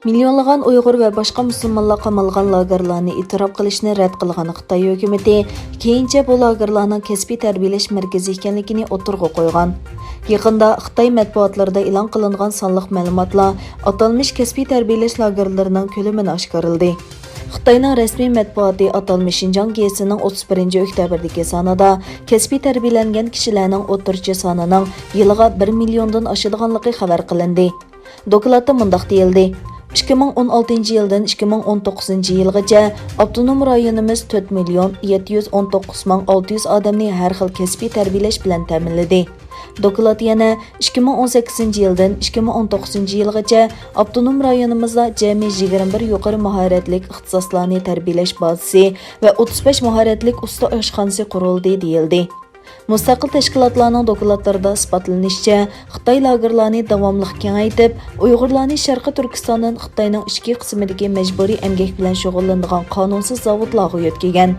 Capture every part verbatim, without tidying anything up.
مىليونلىغان ئۇيغۇر ۋە باشقا مۇسۇلمانلار قامالغان لاگېرلارنى ئېتىراپ قىلىشنى رەت قىلغان خىتاي ھۆكۈمىتى كېيىنچە بۇ لاگېرلارنىڭ كەسپىي تەربىيەلەش مەركىزى ئىكەنلىكىنى ئوتتۇرىغا قويغان. يېقىندا خىتاي مەتبۇئاتلىرىدا ئېلان قىلىنغان سانلىق مەلۇماتلار ئاتالمىش كەسپىي تەربىيەلەش لاگېرلىرىنىڭ كۆلىمىنى ئاشكارىلىدى. خىتاينىڭ رەسمىي مەتبۇئاتى ئاتالمىش شىنجاڭ گېزىتىنىڭ ئوتتۇز بىرىنچى ئۆكتەبىردىكى سانىدا كەسپىي تەربىيەلەنگەن كىشىلەرنىڭ ئوتتۇرىچە سانىنىڭ يىلىغا بىر مىليوندىن ئاشىدىغانلىقى خەۋەر قىلىندى. دوكلاتتا مۇنداق دېيىلدى: ئىككى مىڭ ئون ئالتىنچى يىلدىن ئىككى مىڭ ئون توققۇزىنچى يىلغىچە ئاپتونوم رايونىمىز تۆت مىليون يەتتە يۈز ئون توققۇز مىڭ ئالتە يۈز ئادەمنى ھەر خىل كەسپىي تەربىيەلەش بىلەن تەمىنلىدى. دوكلات يەنە ئىككى مىڭ ئون سەككىزىنچى يىلدىن ئىككى مىڭ ئون توققۇزىنچى يىلغىچە ئاپتونوم رايونىمىزدا جەمئىي يىگىرمە بىر يۇقىرى ماھارەتلىك ئىختىساسلارنى تەربىيەلەش بازىسى ۋە ئوتتۇز بەش ماھارەتلىك ئۇستا ئاشخانىسى قۇرۇلدى، دېيىلدى. مۇستەقىل تەشكىلاتلارنىڭ دوكلاتلىرىدا ئىسپاتلىنىشىچە، خىتاي لاگېرلارنى داۋاملىق كېڭەيتىپ، ئۇيغۇرلارنى شەرقىي تۈركىستاندىن خىتاينىڭ ئىچكى قىسمىدىكى مەجبۇرىي ئەمگەك بىلەن شۇغۇللىنىدىغان قانۇنسىز زاۋۇتلارغا يۆتكىگەن.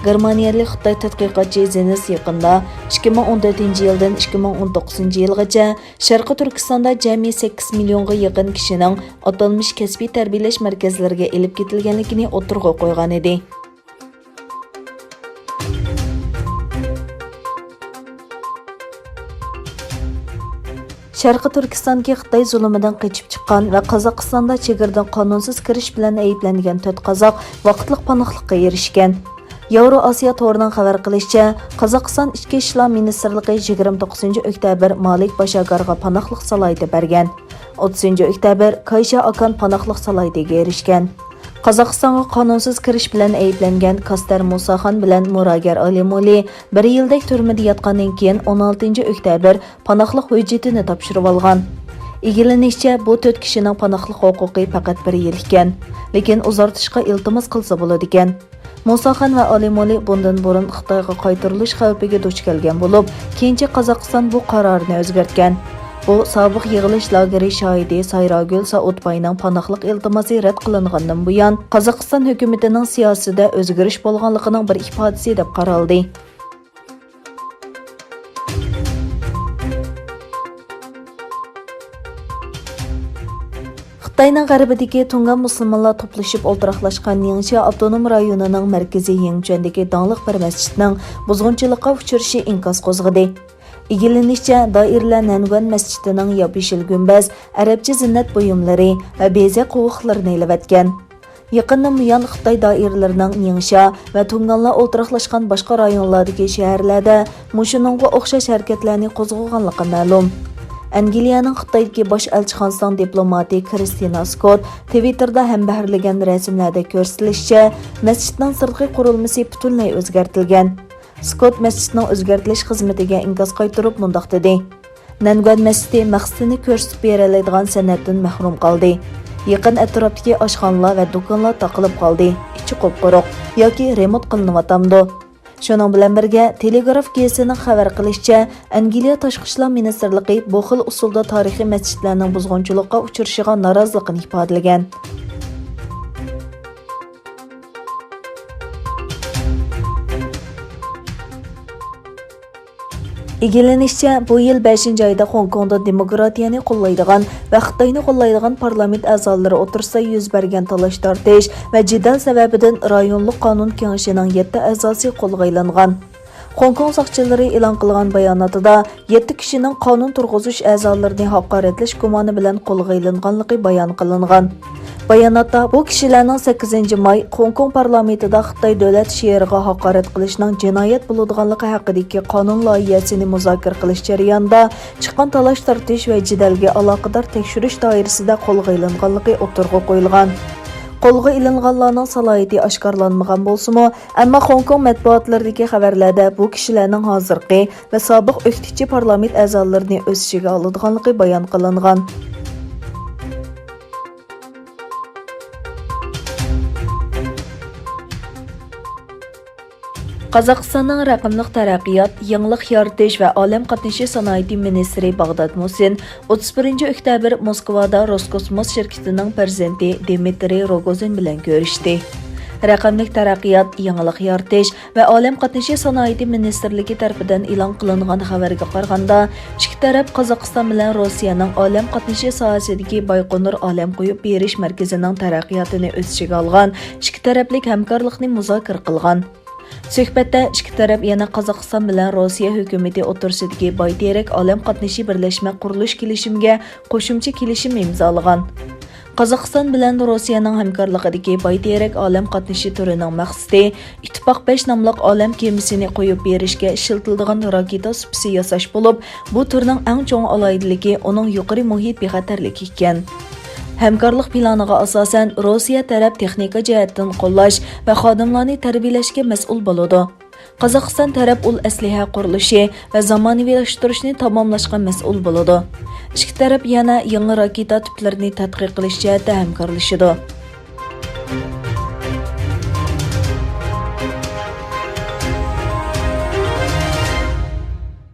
گېرمانىيەلىك خىتاي تەتقىقاتچى زېنس يېقىندا ئىككى مىڭ ئون تۆتىنچى يىلدىن ئىككى مىڭ ئون توققۇزىنچى يىلغىچە شەرقىي تۈركىستاندا جەمئىي سەككىز مىليونغا يېقىن كىشىنىڭ ئاتالمىش كەسپىي تەربىيەلەش مەركەزلىرىگە ئېلىپ كېتىلگەنلىكىنى ئوتتۇرىغا قويغانىدى. شەرقىي تۈركىستاندىكى خىتاي زۇلۇمىدىن قېچىپ چىققان ۋە قازاقىستاندا چېگرىدىن قانۇنسىز كىرىش بىلەن ئەيىبلەنگەن تۆت قازاق ۋاقىتلىق پاناھلىققا ئېرىشكەن. ياۋرو ئاسىيا تورىنىڭ خەۋەر قىلىشىچە، قازاقىستان ئىچكى ئىشلار مىنىستىرلىقى يىگىرمە توققۇزىنچى ئۆكتەبىر مالىك باشاگارغا پاناھلىق سالاھىيىتى بەرگەن. ئوتتۇزىنچى ئۆكتەبىر كايشا ئاكان پاناھلىق سالاھىيىتىگە ئېرىشكەن. قازاقىستانغا قانۇنسىز كىرىش بىلەن ئەيىبلەنگەن كاستەر مۇساخان بىلەن مۇراگەر ئالىمولى بىر يىلدەك تۈرمىدە ياتقاندىن كېيىن، ئون ئالتىنچى ئۆكتەبىر پاناھلىق ھۆججىتىنى تاپشۇرۇۋالغان. ئىگىلىنىشىچە، بۇ تۆت كىشىنىڭ پاناھلىق ھوقۇقى پەقەت بىر يىل ئىكەن، لېكىن ئۇزارتىشقا ئىلتىماس قىلسا بولىدىكەن. مۇساخان ۋە ئالىمولى بۇندىن بۇرۇن خىتايغا قايتۇرۇلۇش خەۋپىگە دۇچ كەلگەن بولۇپ، كېيىنچە قازاقىستان بۇ قارارىنى ئۆزگەرتكەن. بۇ سابىق يىغىلىش لاگېرى شاھىتى سايراگۈل سائۇتباينىڭ پاناھلىق ئىلتىماسى رەت قىلىنغاندىن بۇيان، قازاقىستان ھۆكۈمىتىنىڭ سىياسىتىدە ئۆزگىرىش بولغانلىقىنىڭ بىر ئىپادىسى دەپ قارالدى. خىتاينىڭ غەربىدىكى تۇڭگان مۇسۇلمانلار توپلىشىپ ئولتۇراقلاشقان نىڭشيا ئاپتونوم رايونىنىڭ مەركىزى يىڭچۈەندىكى داڭلىق بىر مەسچىتنىڭ بۇزغۇنچىلىققا ئۇچرىشى ئىنكاس قوزغىدى. ئىگىلىنىشىچە، دائىرىلەر نەنگۈەن مەسچىتىنىڭ ياپيېشىل گۈمبەز، ئەرەبچە زىننەت بۇيۇملىرى ۋە بېزەك قوۋۇقلىرىنى ئېلىۋەتكەن. يېقىندىن بۇيان خىتاي دائىرىلىرىنىڭ نىڭشيا ۋە تۇڭگانلار ئولتۇراقلاشقان باشقا رايونلاردىكى شەھەرلەردە مۇشۇنىڭغا ئوخشاش ھەرىكەتلەرنى قوزغىغانلىقى مەلۇم. ئەنگلىيەنىڭ خىتايدىكى باش ئەلچىخانىسىنىڭ دىپلوماتى كرىستىنا سكوت تىۋىتتېردا ھەمبەھىرلىگەن رەسىملەردە كۆرسىتىلىشىچە، مەسچىتنىڭ سىرتقى قۇرۇلمىسى پۈتۈنلەي ئۆزگەرتىلگەن. سكوت مەسچىتنىڭ ئۆزگەرتىلىش خىزمىتىگە ئىنكاس قايتۇرۇپ مۇنداق دېدى: نەنگۈەن مەسچىتى مەقسىتىنى كۆرسىتىپ بېرەلەيدىغان سەنئەتتىن مەھرۇم قالدى. يېقىن ئەتراپتىكى ئاشخانىلار ۋە دۇكانلار تاقىلىپ قالدى، ئىچى قۇپقۇرۇق ياكى رېمونت قىلىنىۋاتامدۇ؟ شۇنىڭ بىلەن بىرگە، تېلېگراف گېزىتىنىڭ خەۋەر قىلىشىچە، ئەنگلىيە تاشقى ئىشلار مىنىستىرلىقى بۇ خىل ئۇسۇلدا تارىخىي مەسچىتلەرنىڭ بۇزغۇنچىلىققا ئۇچرىشىغا نارازىلىقىنى ئىپادىلىگەن. ئىگىلىنىشىچە، بۇ يىل بەشىنچى ئايدا خوڭكوڭدا دېموكراتىيەنى قوللايدىغان ۋە خىتاينى قوللايدىغان پارلامېنت ئەزالىرى ئوتتۇرىسىدا يۈز بەرگەن تالاش-تارتىش ۋە جېدەل سەۋەبىدىن رايونلۇق قانۇن كېڭىشىنىڭ يەتتە ئەزاسى قولغا ئېلىنغان. خوڭكوڭ ساقچىلىرى ئېلان قىلغان باياناتىدا، يەتتە كىشىنىڭ قانۇن تۇرغۇزۇش ئەزالىرىنى ھاقارەتلەش گۇمانى بىلەن قولغا ئېلىنغانلىقى بايان قىلىنغان. باياناتتا بۇ كىشىلەرنىڭ سەككىزىنچى ماي خوڭكوڭ پارلامېنتىدا خىتاي دۆلەت شېئىرىغا ھاقارەت قىلىشنىڭ جىنايەت بولىدىغانلىقى ھەققىدىكى قانۇن لايىھەسىنى مۇزاكىرە قىلىش جەريانىدا چىققان تالاش-تارتىش ۋە جېدەلگە ئالاقىدار تەكشۈرۈش دائىرىسىدە قولغا ئېلىنغانلىقى ئوتتۇرىغا قويۇلغان. قولغا ئېلىنغانلارنىڭ سالاھىيىتى ئاشكارىلانمىغان بولسىمۇ، ئەمما خوڭكوڭ مەتبۇئاتلىرىدىكى خەۋەرلەردە بۇ كىشىلەرنىڭ ھازىرقى ۋە سابىق ئۆكتىچى پارلامېنت ئەزالىرىنى ئۆز ئىچىگە ئالىدىغانلىقى بايان قىلىنغان. قازاقىستاننىڭ رەقەملىك تەرەققىيات، يېڭىلىق يارىتىش ۋە ئالەم قاتنىشى سانائىتى مىنىستىرى باغدات مۇسىن ئوتتۇز بىرىنچى ئۆكتەبىر موسكۋادا روسكوسموس شىركىتىنىڭ پىرېزىدېنتى دىمىترىي روگوزىن بىلەن كۆرۈشتى. رەقەملىك تەرەققىيات، يېڭىلىق يارىتىش ۋە ئالەم قاتنىشى سانائىتى مىنىستىرلىكى تەرىپىدىن ئېلان قىلىنغان خەۋەرگە قارىغاندا، ئىككى تەرەپ قازاقىستان بىلەن روسىيەنىڭ ئالەم قاتنىشى ساھەسىدىكى بايقونۇر ئالەم قويۇپ بېرىش مەركىزىنىڭ تەرەققىياتىنى ئۆز ئىچىگە ئالغان ئىككى تەرەپلىك ھەمكارلىقنى مۇزاكىرە قىلغان. سۆھبەتتە ئىككى تەرەپ يەنە قازاقىستان بىلەن روسىيە ھۆكۈمىتى ئوتتۇرىسىدىكى بايتېرەك ئالەم قاتنىشى بىرلەشمە قۇرۇلۇش كېلىشىمىگە قوشۇمچە كېلىشىم ئىمزالىغان. قازاقىستان بىلەن روسىيەنىڭ ھەمكارلىقىدىكى بايتېرەك ئالەم قاتنىشى تۈرىنىڭ مەقسىتى ئىتتىپاق بەش ناملىق ئالەم كېمىسىنى قويۇپ بېرىشكە ئىشلىتىلىدىغان راكېتا سۇپىسى ياساش بولۇپ، بۇ تۈرنىڭ ئەڭ چوڭ ئالاھىدىلىكى ئۇنىڭ يۇقىرى مۇھىت بىخەتەرلىكى ئىكەن. ھەمكارلىق پىلانىغا ئاساسەن، روسىيە تەرەپ تېخنىكا جەھەتتىن قوللاش ۋە خادىملارنى تەربىيەلەشكە مەسئۇل بولىدۇ. قازاقىستان تەرەپ ئۇل ئەسلىھە قۇرۇلۇشى ۋە زامانىۋىلاشتۇرۇشنى تاماملاشقا مەسئۇل بولىدۇ. ئىككى تەرەپ يەنە يېڭى راكېتا تىپلىرىنى تەتقىق قىلىش جەھەتتە ھەمكارلىشىدۇ.